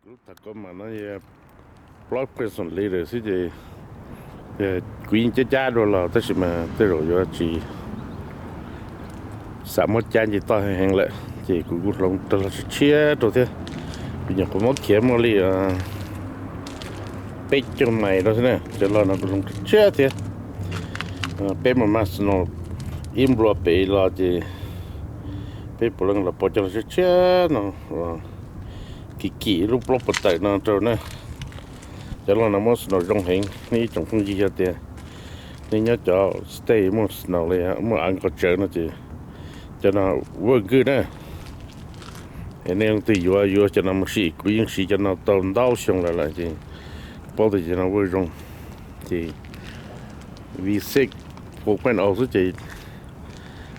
Kuv lub tham koj mas no plaub person leader xwb ces kuv yeej cab cab dua los tab sis mas tej zaum yuav tsis xav muab cab nce toj heev lawm ces kuv kuj hloov rau los tshiab tshiab rau thiab. Kuv nyuam qhuav muab khiav muaj li peb caug mais rau xwb na, cov log no kuv hloov tshiab tshiab thiab. Peb mus mas snow ib nplua pem los ces peb puav leej los pom cov log tshiab tshiab no, kim kim lub plaub puas tawm no rau na. Cov log no muaj snow zoo heev, nej ib tsoom phooj ywg yog tias nej nyob cov state muaj snow li muaj av nqos tsawv no ces cov no ua good na. Es nej leej twg yuav yuav cov no mus sim, kuv yeej siv cov no tau ntau xyoo lawm lawm ces paub tias cov no ua zoo. Ces V six four point o xwb ces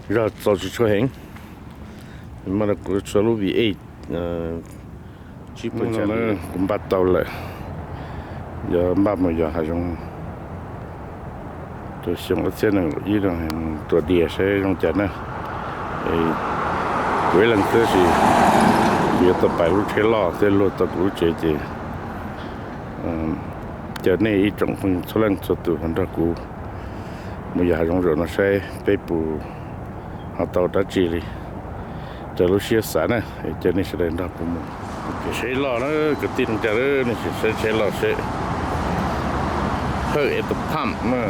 zog txaus tsis tshua heev. Mas kuv tso lub V eight tsib puas, kuv npaj tau lawm, yuav npaj mus yos hav zoov rau xyoo ob txhiab nees nkaum ib no, tua diav saib zoo cas na. Kuv ib leeg xwb tab sis kuv yuav tau pais lub tsheb loj thiab luag tau kuv lub tsev ces caw nej ib tsoom phooj ywg txhua leej txhua tus ho nrog kuv mus yos hav zoov zaum no saib peb puas ho tau dab tsi li raws lub siab xav na. Caw nej sawv daws nrog kuv mus. Ces tsheb loj na, kwv tij neej tsa, nej sim saib tsheb loj seb. Hawj es tus pham na,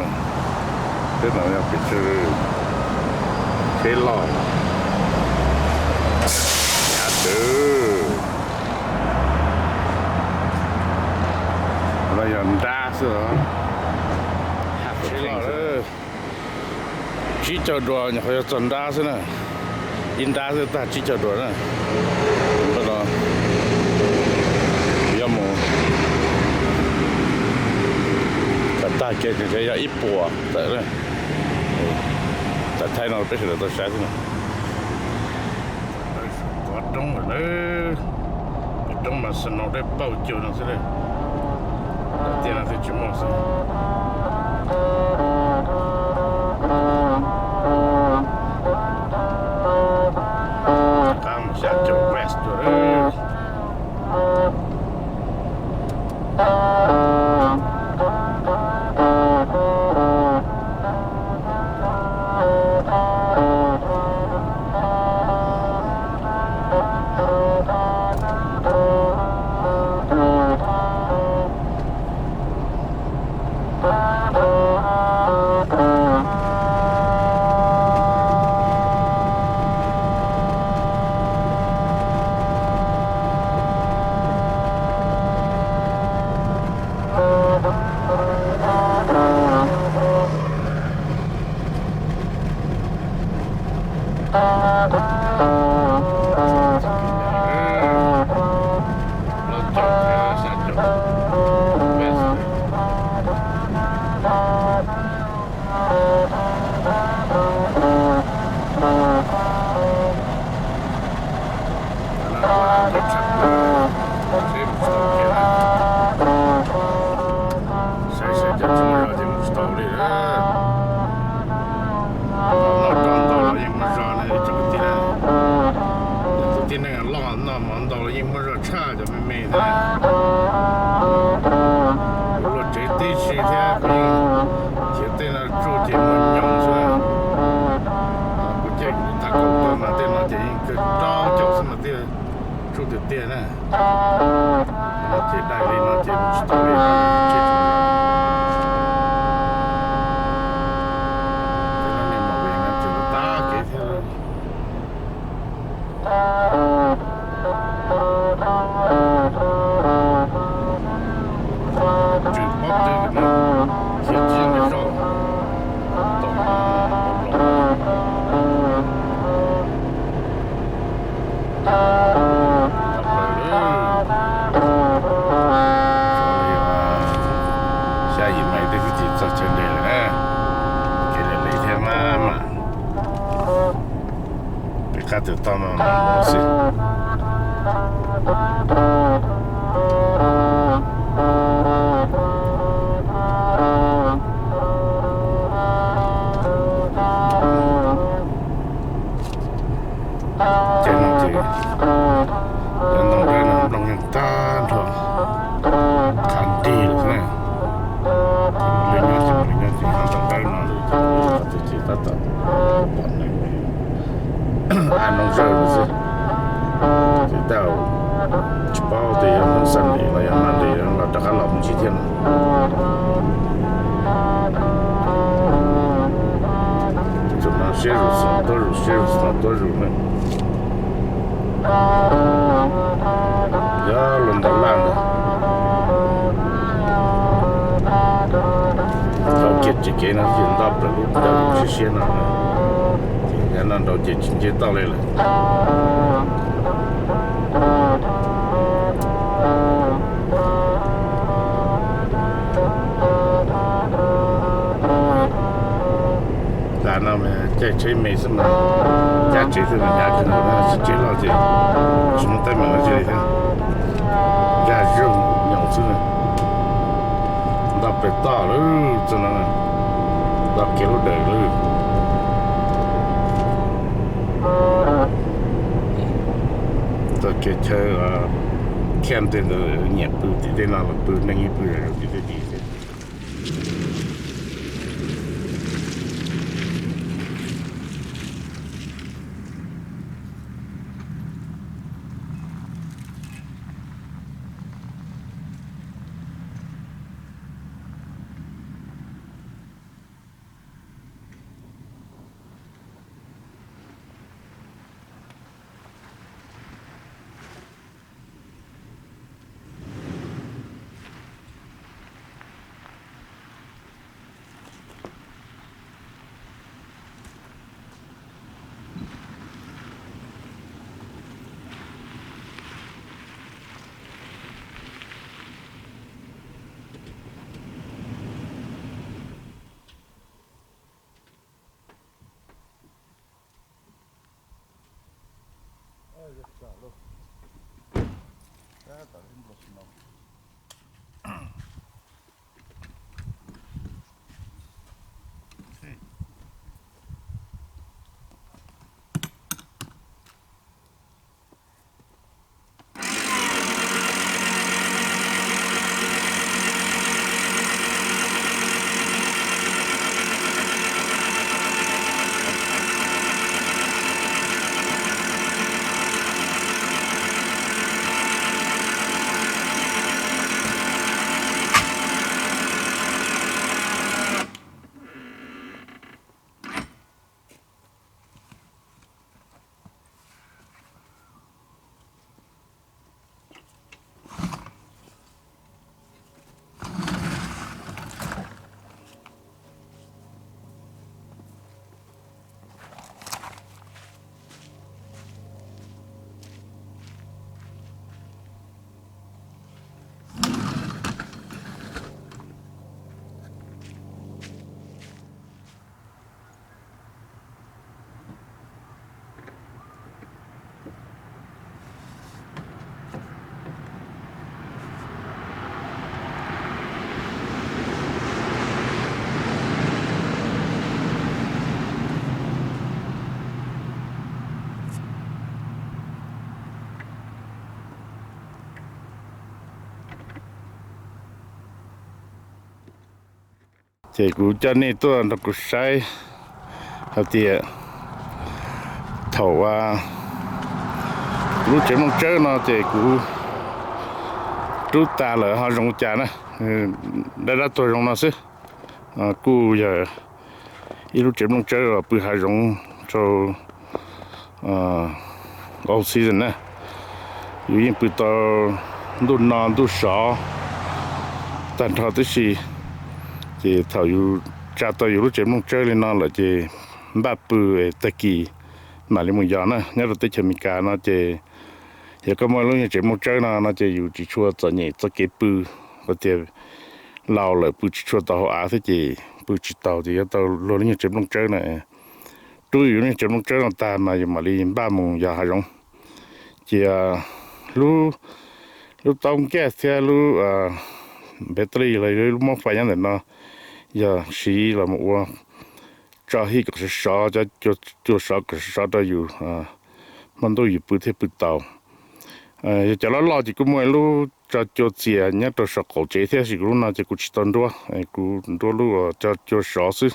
tsheb no yog pes tsawg, tsheb loj. Yav twg no yog nrab xwb os. Tsheb loj tsib caug dua, nyuam qhuav yog txog nrab xwb na, ib nrab xwb tag tsib caug dua na. Ntawm no yog mus kom tag kev tseem yog ib puas tawm na. Thaum thaij no peb sawv daws tau saib xwb na. Kov roob lawm na, kov roob mas snow dawb paug cuag no xwb na. Tiaj no twb tsis muaj xwb. Rov qab mus xya caum west tuaj. Saib saib cov tsis muaj zog ces mus tsis tau li. Noj roj ntau los yeej muaj zog ne ib tsoom kwv tij na. Tus tib neeg loj noj mov ntau los yeej muaj zog tshaj cov me me thiab. Kuv luaj tsev tib si thiab kuv yeej khiav tej no tsuj ces muaj nyoos xwb. Kuv caij kuv tham kaum tuaj mas tej no ces yeej kawg rau caum xwb mas thiaj tsuj tiag tiag na. Ces daig li no ces tsis tau li. Ces no nej mus ve no ces tag kev thiab. Tseem pob tw no, khiav tsis yeej zog, tom no los. Xya yim mais tej kwv tij txog chaw nres lawm na, kev lim li thiab mas mas. Peb qab twg toj no mas ua xwb. Ces no ces cov ntoo dawb no nplooj yeej tag nrho. tsawg xwb. Ces tau tsis paub tias yog hnub Sunday los yog Monday los rov qab los mus ntsis thiab no. Tus no siab zus xwb no tuab zus, siab zus xwb no tuab zus na. Yog los ntau laj ntag. Tau kiag tsis kev no ces nto plaws lub caij siab siab no. Ces yav no nraud ces tsis nce toj li lawm. Tam no mas caij tsheb me xwb mas, caij tsheb xwb mas hnyav kawg nkaus na, tsheb loj ces tsis muaj teeb meem dab tsi li thiab. Zaj zog nyoos xwb na. Nto pem toj lawm txog no, nto kiag lub dawm lawm. Txoj kev chaw khiaj tej ntawd nyiam pw tim tej no los pw, neeg ib pw tim tej tid xwb. Ces kuv coj nej tuaj nrog kuv saib hais tias thaum kuv lub tsev nplooj tsawb no ces kuv rub tas lawm ho zoo cas na. Dab dab tuag zoo no xwb. Kuj yog ib lub tsev nplooj tsawb los pw hav zoov rau off season na. Yus yeej pw tau ntuj no ntuj sov tag nrho tib si. Ces thaum yus tsa tau yus lub tsev nplooj tsawb li no lawm ces npaj pw tag kis mam li mus yos na. Nyob rau teb chaws Amelikas no ces yog koj muaj lub nyuag tsev nplooj tsawb no no ces yus tsis tshua txom nyem txoj kev pw, qhov tias laus lawm pw tsis tshua tau hauv av thiab ces pw tsis tau ces yuav tau luag lub nyuag tsev nplooj tsawb no. Rub yus lub nyuag tsev nplooj tsawb no tag mas yus mam li npaj mus yos hav zoov. Ces lub, lub taub gas thiab lub battery los yog lub mov fais nyob ntawm no yog siv los mus ua tso heat kom sov sov, cov cua sov kom sov sov rau yus hmo ntuj yus pw thiaj pw tau. Yog cov loj loj ces kuj muaj ib lub tso cua txias nyob rau saum qaum tsev thiab, tab sis kuv lub no ces kuv tsis tau nruab, kuv nruab lub uas tso cua sov xwb,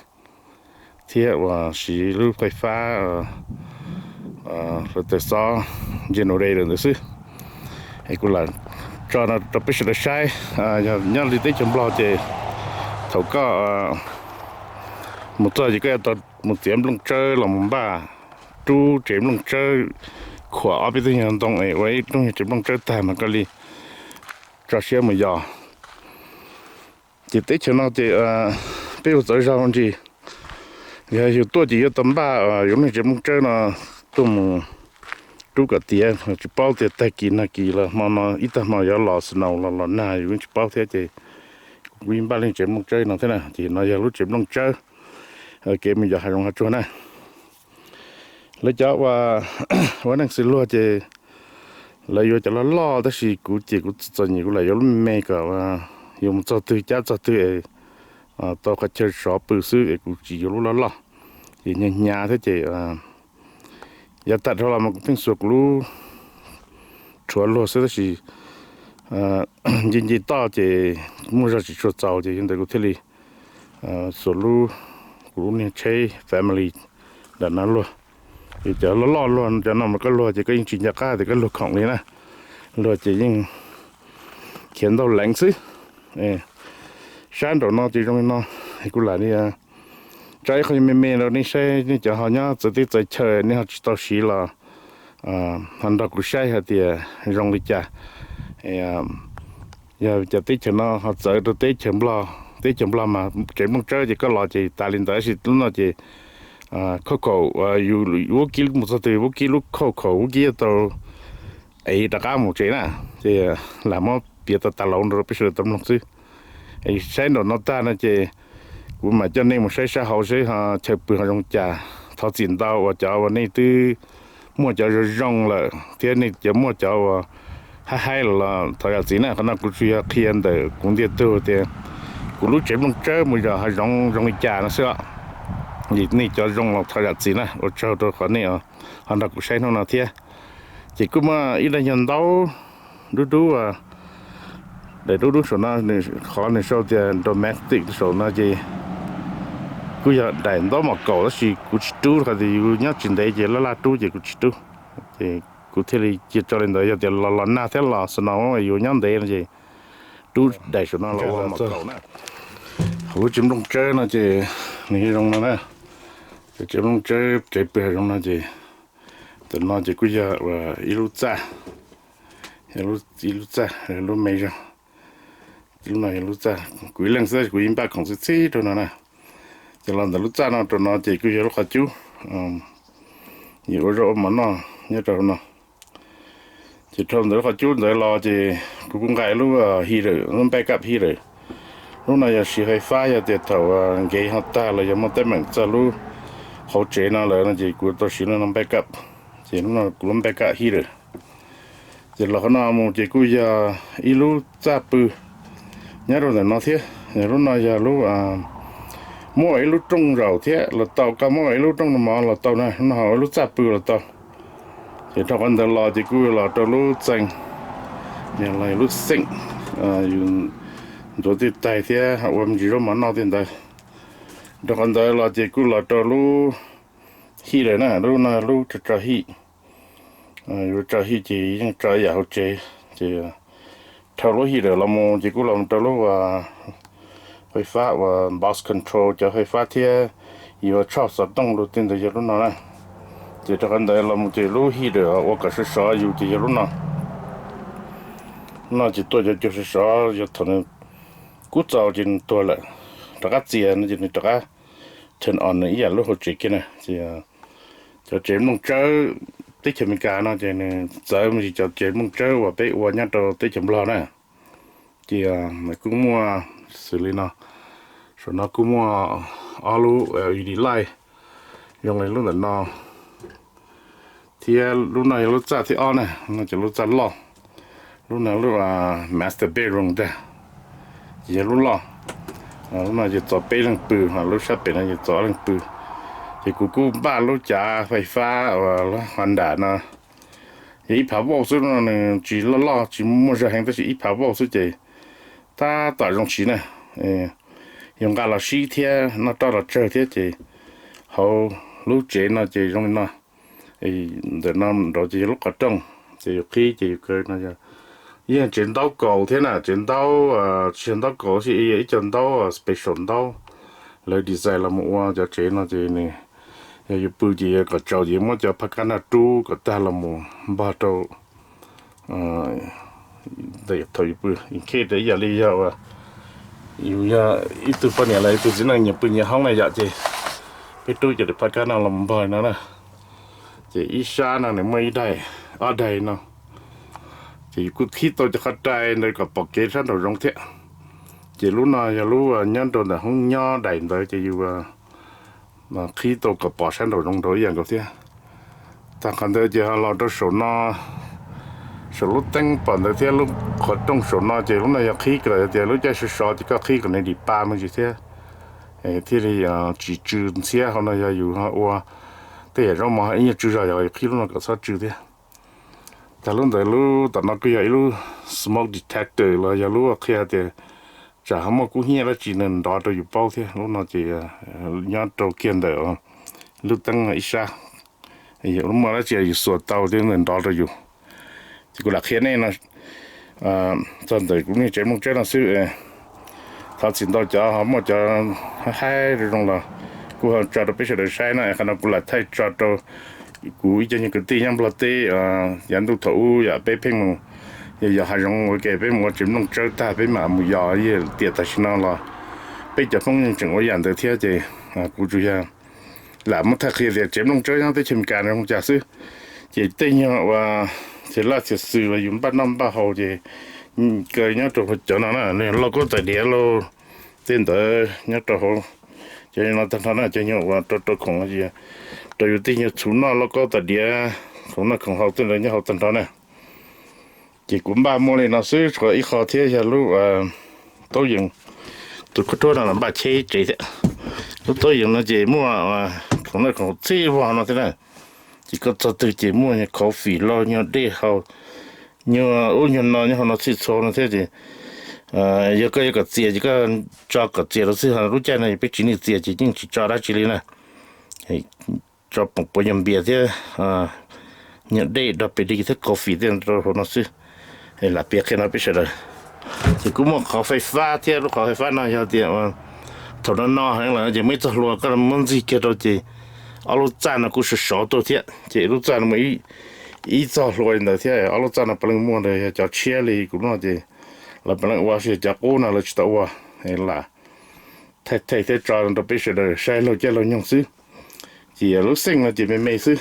thiab uas siv lub fais fab lawv tej xob generator ntawd xwb. Es kuv lam tso no rau peb sawv daws saib, yog nyob li teb chaws Nplog ces thaum koj mus txog ces koj yuav tau mus txiav nplooj tsawb los mus npaj rub tsev nplooj tsawb, khuam ob peb tug nyuag ntoo es ua ib rooj nyuag tsev nplooj tsawb tag mas koj li tso siab mus yos. Ces teb chaws no ces peb ua txawv zog ntsis, yog yus tuaj ces yuav tau npaj yuav neeg tsev nplooj tsawb no tuaj mus rub kom tiav, tsis paub tias tag kis nag kis los hmo no ib tag hmo yuav los snow los los nag yus tsis paub thiab ces kuv kuj yeej npaj leej tsev nplooj tsawb no thiab na. Ces no yog lub tsev nplooj tsawb kev mus yos hav zoov hav tsuag na. Lawv cov ua neej xws luag ces lawv yuav cov loj loj, tab sis kuv ces kuv txom nyem kuv lam yuav lub me me kom yuav mus txog twg cab txog twg es tau qhov chaw sov pw xwb es kuv tsis yuav lub loj loj. Ces hnyav hnyav thiab ces yav tag dhau los mas kuv pheej xuas kuv lub rhuav luag xwb, tab sis nce nce toj ces muaj zog tsis tshua txaus ces yog ntawd kuv thiaj li xuas lub, kuv lub niag tsheb family nram no luag. Cov loj loj luag cov no mas koj luag ces koj yeej tsis nco qab tias koj luag khoom li na, luag ces yeej khiav ntaug leev xwb. Sab nraum no ces zoo li no, kuv lam li tso ib qho me me rau nej saib, nej cov ho nyob txawv teb txawv chaw nej ho tsis tau siv los ho nrog kuv saib hais tias zoo li cas. Yog cov teb chaws no ho txawv rau teb chaws Nplog, teb chaws Nplog mas tsev nplooj tsawb ces koj los ces tas li ntawd, tab sis lub no ces khauj khaum, yus vaub kib mus txog twg vaub kib lub khauj khaum vaub kib yuav tau ev rov qab mus tsev na, ces lam muab piav tau tas laus rau peb sawv daws tau mloog xwb. Saib nraum no tag no ces kuv mam coj nej mus saib sab hauv seb ho chaw pw ho zoo cas. Thov txim ntau uas cov uas nej twb muaj cov zoo zoo lawm thiab nej cov muaj cov uas haib haib los thov zam txim na. Qhov no kuv tsuas yog qhia ntawm kuv ntiag tug tias kuv lub tsev nplooj tsawb mus yos hav zoov zoo li cas no xwb os. Nej cov zoo los thov zam txim na, ua tsaug rau qhov nej ho nrog kuv saib hnub no thiab. Ces kuj muaj ib daim nyuag ntaub dub dub, daim dub dub saum no, qhov nws sau tias domestic saum no ces kuj yog daim ntaub mom kaum, tab sis kuv tsis rub, qhov tias yus nyob tsis ntev ces laj laj rub ces kuv tsis rub. Ces kuv thiaj li cia tso li ntawd, yog tias los los nag thiab los snow yus nyob ntev no ces rub daim saum no los ua mom kaum na. Hauv lub tsev nplooj tsawb no ces nws zoo no na. Tsev nplooj tsawb tsev pw zoo no ces ntawm no ces kuj yog ib lub txaj, ib lub txaj, lub me zog. Lub no yog lub txaj, kuv ib leeg xwb kuv yeej npaj khoom txhij txhib rau no na. Ces los ntawm lub txaj no rau no ces kuj yog lub qhov cub, yus ua zaub ua mov noj nyob rau hauv no. Ces dhau ntawm lub qhov cub ntawd los ces kuv kuj nqa ib lub heater, lub backup heater. Lub no yog siv fais fab, yog tias thaum nkev ho tag los yog muaj teeb meem txog lub hauv tsev no lawm no ces kuv tau siv lub no backup. Ces lub no kuv lub backup heater. Ces los qhov no mus ces kuj yog ib lub txaj pw nyob rau ntawm no thiab. Lub no yog lub, muab ua ib lub rooj zaum thiab los tau, koj muab ua ib lub rooj mov los tau na, lub no ua ib lub txaj pw los tau. Ces dhau qhov ntawd los ces kuj los rau lub txee, los lub xeem, yus ntxuav tej tais thiab ua me ntsis zaub mov noj tej ntawd. Dhau qhov ntawd los ces kuj los rau lub heater na, lub no lub tso tso heat. Yuav tso heat ces yeej tso ib yam hauv tsev. Ces dhau lub heater los mus ces kuj los rau lub fais fab uas box control cov fais fab thiab yuav tshoj xov tooj lub tej ntawd yog lub no na. Ces rau qhov ntawd los mus ces lub heater ua kom sov sov yus ces yog lub no. No ces tuaj cov cua sov sov, yog thaum nws kub txaus ces nws tuag lawm, rov qab txias no ces nws rov qab turn on nws ib yam lub hauv tsev kiag na. Ces cov tsev nplooj tsawb teb chaws Amelikas no ces nws txawv me ntsis cov tsev nplooj tsawb uas peb ua nyob rau teb chaws Nplog na. Ces nws kuj muaj xws li no, saum no kuj muaj ob lub L E D light zoo li lub ntawm no, thiab lub no yog lub txaj thib ob na, no ces lub txaj loj. Lub no lub master bedroom ntag, ces yog lub loj. Lub no ces txog peb leeg pw, ho lub sab pem no ces txog ob leeg pw. Ces kuv kuj npaj lub cav fais fab uas lub Honda no, yog ib phav volt xwb no, nws tsis loj loj tsis muaj zog heev tab sis ib phav volt xwb ces tab tom zoo siv na. Yus nqa los sib thiab noj roj los tsawg thiab ces hauv lub tsev no ces zoo li no. Ntawm no nraud ces yog lub qhov rooj, ces yus qhib ces yus kaw no yog ib yam tsev ntaub kaus thiab na, tsev ntaub, tsis yog ntaub kaus xwb, ib co ntaub special ntaub lawv design los mus ua cov tsev no ces nws, yog yus pw ces yog kom tsaus ces muab cov phab kab naj rub kom tag los mus npog rau ntawm thaum yus pw. Inkhej ib yam li yog uas yus yog ib tug poj niam los ib tug txiv neej nyias pw nyias hoob na yom, ces peb rub cov daim phab kab no los npog no na. Ces ib sab no nws muaj ib daim, ob daim no. Ces yus kuj qhib tau cov qhov rai ntawd kom pom kev sab nraum zoov thiab. Ces lub no yog lub nyob rau ntawm hoob nyob daim ntawd ces yus qhib tau kom pom sab nraum zoov nraud ib yam nkaus thiab. Tag qhov ntawd ces ho los rau saum no, saum lub teeb pom ntawd thiab lub qhov rooj saum no ces lub no yog qhib kom tias lub caij sov sov ces koj qhib kom nws dim pa me ntsis thiab, thiaj li tsis tsw ntxhiab. Hauv no yog yus ua tej yam zaub mov ib nyuag tsw zog yog yus qhib lub no kom txhob tsw thiab. Tag lub ntawd lub tom no kuj yog ib lub smoke detector los yog lub qhia tias tsam ho muaj kub hnyiab dab tsi nws nrov rau yus paub thiab. Lub no ces nyob rau kiag ntawm lub teeb ib sab, muaj dab tsi yus xuas tau thiab nws nrov rau yus. Ces kuv lam qhia nej no txog ntawm kuv niag tsev nplooj tsawb no xwb. Thov txim ntau cov ho muaj cov haib zoo los kuj ho tso rau peb sawv daws saib na. Qhov no kuv lam thaij tso rau kuv ib co nyuag kwv tij nyob Nplog teb. Yav ntuj thaum ub yog peb pheej mus yos hav zoov ua ke, peb mus ua tsev nplooj tsawb tag peb mam mus yos. Tiam tam sim no los peb cov Hmoob yeej tseem ua yam ntawd thiab ces kuv tsuas yog lam muab thaij qhia tias tsev nplooj tsawb nyob teb chaws Amelikas no zoo cas xwb. Ces tej nyuag uas txhia laj txhia xwm uas yus npaj noj npaj haus ces kaw nyob rau hauv cov no na, lauj kaub tais diav lauj, tej ntawd nyob rau hauv cov no tag nrho na. Cov nyuag uas rau rau khoom, rau yus tej nyuag txhuv noj, lauj kaub tais diav, khoom noj khoom haus tej ntawd nyob hauv tag nrho na. Ces kuv npaj muaj li no xwb, tshuav ib qho thiab yog lub taub yees, tus khaub ruab no los npaj cheb tsev thiab. Lub taub yees no ces muaj khoom noj khoom haus txhij vog no thiab na. Ces koj txog twg ces muaj nyuag coffee los nyuag dej haus, nyuag ub nyuag no nyob hauv no txhij txhua no thiab ces yog koj yuav kom txias ces koj tso kom txias rau xwb. Lub caij no peb tsis nyiam txias ces yeej tsis tso dab tsi li na. Tso poom puav nyuag npias thiab nyuag dej rau pem li thiab coffee thiab rau hauv no xwb. Lam piav qhia no peb sawv daws. Ces kuj muaj qhov fais fab thiab, lub qhov fais fab no yog tias thaum no no heev lawm ces muaj ib txoj hlua koj muab ntxig kiag rau ces ob lub txaj no kuj sov sov tuaj thiab. Ces lub txaj no muaj ib txoj hlua li ntawd thiab, ob lub txaj no puav leej muaj ntawd yog cov tshiab li kuv no ces lawv puav leej ua, tab sis cov qub no lawv tsis tau ua. Lam thaij thaij thiab tso rau peb sawv daws saib laug caij laug nyoog xwb. Ces lub xeej no ces me me xwb.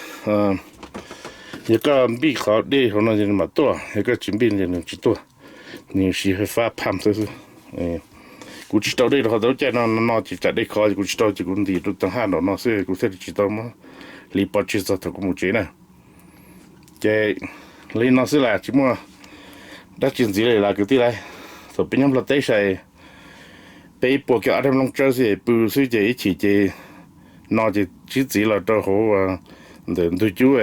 Yog koj npij qhov dej hauv no ces nws mam tuaj, yog koj tsis npij ces nws tsis tuaj. Nws siv fais fab phamp xwb xwb. Kuv tsis rau dej rau qhov tias lub caij no no ces tsam dej khov ces kuv tsis rau ces kuv ntim rau tav haj nraum no xwb, kuv thiaj li tsis tau muab hliv pov tseg txog thaum kuv mus tsev na. Ces li no xwb las tsis muaj dab tsi ntxiv li las kwv tij lauj. Thaum peb nyob Nplog teb sai peb ib puas kiag ob rab nplooj tsawb xwb pw xwb ces ib chim ces no ces tsib txiv los rau hauv ntawm ntug cub,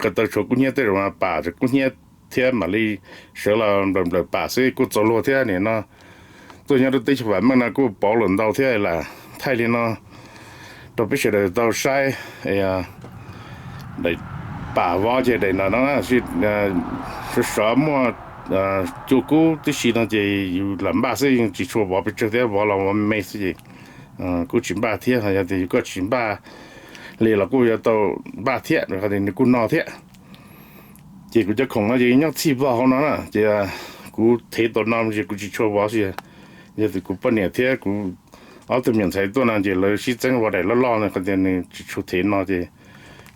ko taw tshuav kub hnyiab tej zaum pam kub hnyiab thiab mam li sawv los nplawm nplawm pam xwb kuj txaus luag thiab. Nim no tuaj nyob rau teb chaws vam meej no kuj pauv lawm ntau thiab, lam thaij li no rau peb sawv daws tau saib. Daim pam vov ces daim no no sov sov muaj cua kub tib si no ces yus lam npaj xwb, yeej tsis tshua vov pes tsawg thiab, vov los vov me xwb ces kuj tsis npaj thiab. Yog tias yus koj tsis npaj li los kuj yuav tau npaj thiab, nws kuj no thiab. Ces kuv cov khoom no ces nyob txhij vog hauv no na, ces kuv thev tau no ces kuv tsis tshua vov xwb. Yog tias kuv poj niam thiab kuv ob tug me nyuam ntxhais tuaj no ces lawv sib txeeb vov daim loj loj no, qhov tias nws tsis tshua thev no ces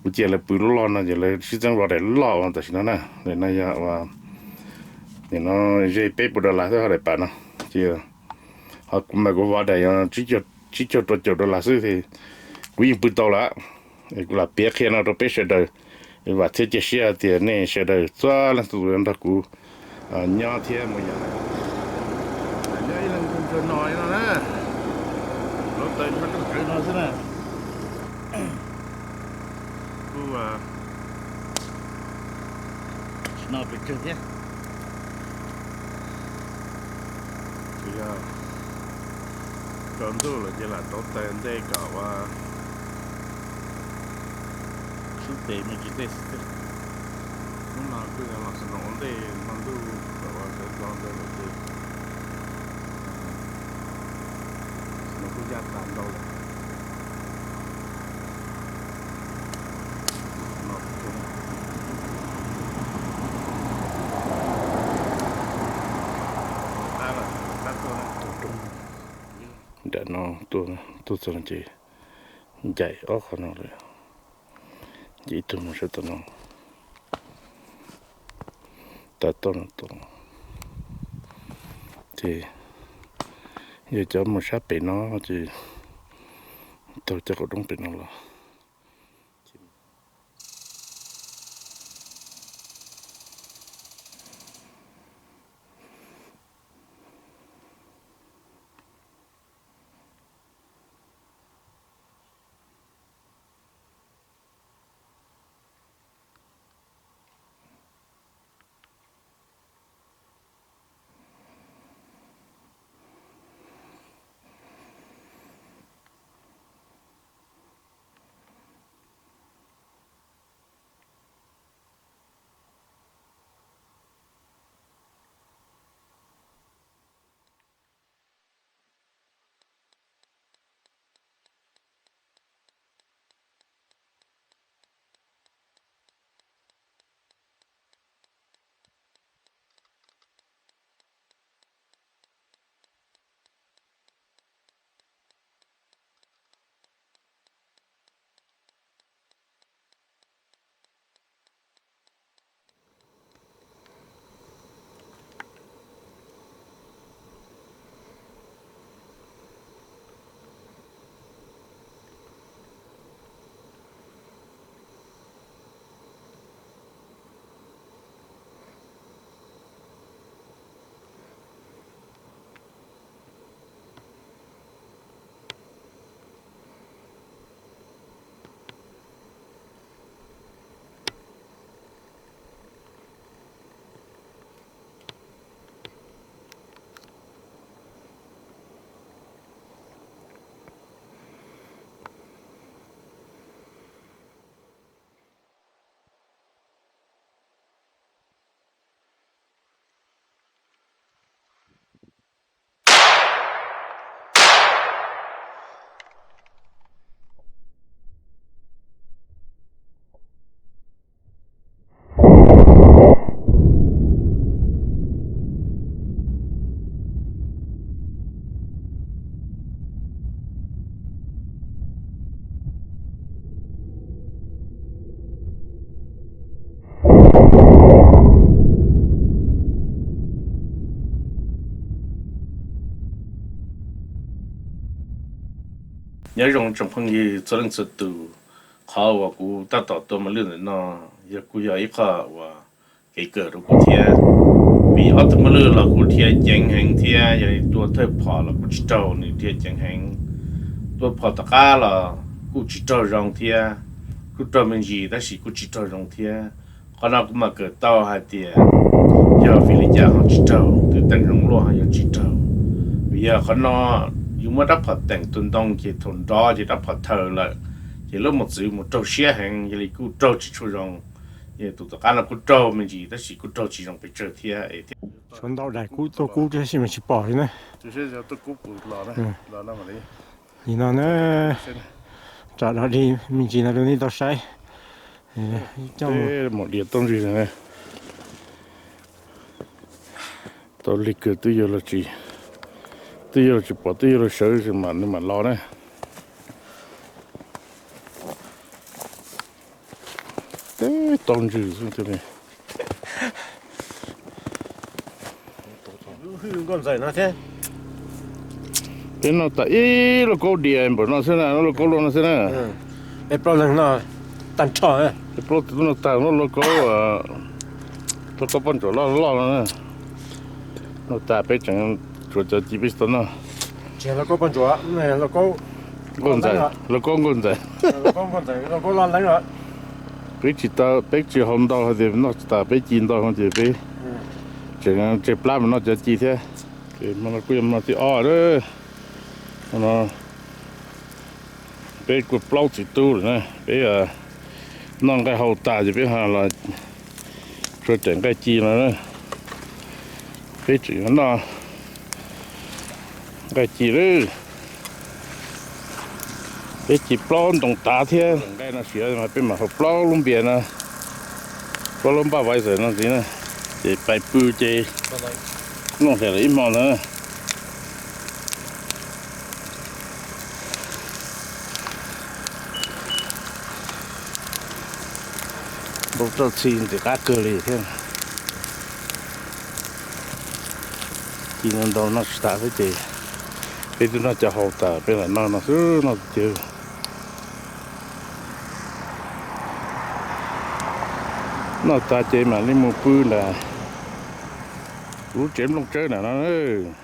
kuv cia lawv pw loj loj no ces lawv sib txeeb vov daim loj loj tam sim no na. Daim no yog ua, nim no ze peb puas dollar xwb ho daim pam no. Ces ho kuv mas kuv vov daim tsib caug rau caum dollar xwb ces kuv yeej pw tau lawm. Kuv lam piav qhia no rau peb sawv daws, vam thiab cia siab tias nej sawv daws txhua leej txhua tus nrog kuv nyob thiab mus yos. Nyob ib leeg ntsug ntsug no li no na, hluav taws nrog rooj tsawv no xwb na. Kuj tsis no pes tsawg thiab. Tsuas yog tsaus ntuj lawm ces lam rauv taws ntej kom ua Lub pem me ntsis tej xwb. Hnub no kuj yog los snow ua ntej hmo ntuj kom uas sawv ntxov ntawd lawm ces snow kuj yaj tas ntau lawm. Nram no tuaj txog ces ncaim ob qhov no lawm. Ces ib tug mus sab tom no, tas toj no tom, ces yog cov mus sab pem no ces taug cov qaum roob pem no los. Nyob zoo tsoom phooj ywg txhua leej txhua tus, qhov uas kuv tab tom tua mos lwj ntawm no yog kuj yog ib qho uas kev kawm rau kuv thiab. Vim ob tug mos lwj los kuj dhia ceev heev thiab, yog li tua thawj phom los kuj tsis raug nws dhia ceev heev. Tua phom tom qab los kuj tsis raug zoo thiab, kuj raug me ntsis tab sis kuj tsis raug zoo thiab. Qhov no kuv mam kawm tau hais tias yog vim li cas ho tsis raug, twb teeb zoo luaj ho yog tsis raug. Vim yog qhov no yus muab rab phom teem tua ntoo ces thaum nrov ces rab phom thaws lawm, ces lub mos txwv mus raug siab heev, yog li kuj raug tsis tshua zoo. Tus tom qab no kuj raug me ntsis tab sis kuj raug tsis zoo pes tsawg thiab. Tshuav ntau daim kub tuaj kub tab sis mas tsis pom li na. Nim no na, tsam dog dig me ntsis no rau nej tau saib. Coj mus diav tau ntswg na. Tau lig kawg, twb yuav los tsis, twb yuav los tsis pom, twb yuav los sawv mas nws mam los na. Teb tau ntswg xwb tiag li. Peb noj tas ib lauj kaub dias npaum no xwb na, lauj kaub luaj no xwb na. Peb plaub leeg noj tag nrho. Peb plaub tug noj tag lauj kaub, lauj kaub poj ntsuam loj loj no na. Noj tas peb tseem tshuav cov ci peb tsis tau noj. Nkauj ntxawm, lauj kaub nkauj ntxawm. Peb tsis tau, peb tsis haus ntau hais tias noj tsis tas peb ci ntau ces peb tseem tseg plab mus noj cov ci thiab. Hmo no kuj yog hmo thib ob lawm. Hmo no peb kuj plaub txiv tub lawm na, peb Noj nqaij hau tas ces peb ho los tsuas tseem nqaij ci no na. Peb tseem noj nqaij ci lawm. Peb ci plaub ntoo tav thiab nqaij no siav mas peb mam haus plaub lub npias no, plaub lub npaj vais xawm no ntxiv na, ces pais pw ces noj hlias lawm ib hmo ntawd. Nplooj txoj txhij ntxim qab kawg li thiab. Ci no ntau noj tsis tas xwb ces peb twb noj cov hau tas peb lam noj no xwb noj tiag. Noj tas ces mam li mus pw nram kuv lub tsev nplooj tsawb nram no.